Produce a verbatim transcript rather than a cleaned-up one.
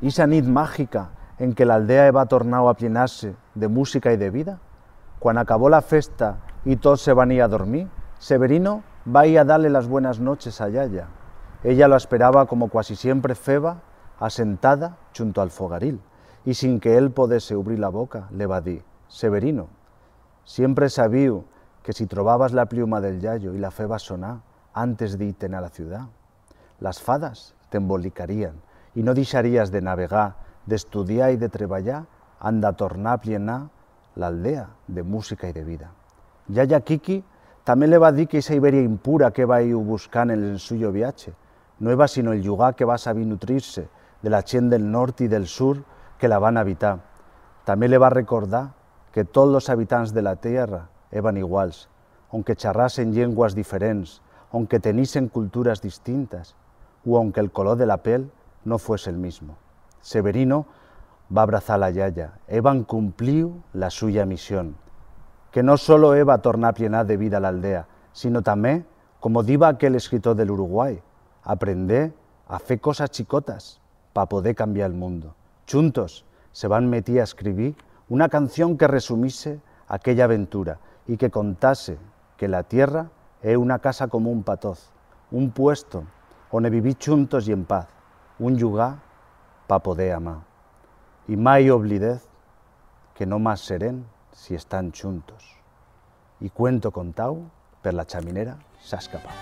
Ixa nit magica en que l'aldea heba tornau a pllenar-se de musica y de vida, cuan acabó la festa y toz se van ir a dormir, Severino va ir a dar-le las buenas noches a Yaya. Ella lo asperaba como cuasi siempre feba, asentada chunto al fogaril, y sin que él podese ubrir la boca, le va dir: «Severino, siempre he sabiu que si trobabas la pliuma del yayo y la febas sonar antes d'ir-te'n a la ciudat, las fadas t'embolicarían y no dixarías de navegar, d'estudiar y de treballar, anda tornar a pllenar l'aldea de musica y de vida». Yaya Kiki tamé le va dir que ixa iberia impura que heba iu buscant en el suyo viache no eba sino el llugar que va sabir nutrir-se de la chent del nort y del sur que la van habitar. Tamé le va recordar que toz los habitants de la tierra eban iguals, onque charrasen llengüas diferents, onque tenissen culturas distintas, u onque el color de la pel no fuese el mismo. Severino va abrazar la yaya, heban cumpliu la suya misión, que no solo eba tornar a pllenar de vida l'aldea, sino tamé, como diba aquel escritor del Uruguai, aprender a fer cosas chicotas pa poder cambiar el mundo. Chuntos se van metir a escribir una canción que resumise aquella aventura y que contase que la tierra é una casa común pa toz, un puesto one vivir chuntos y en paz, un llugar pa poder amar. Y mai oblidez que no mas serén si están chuntos. Y cuento contau per la chaminera s'ha escapau.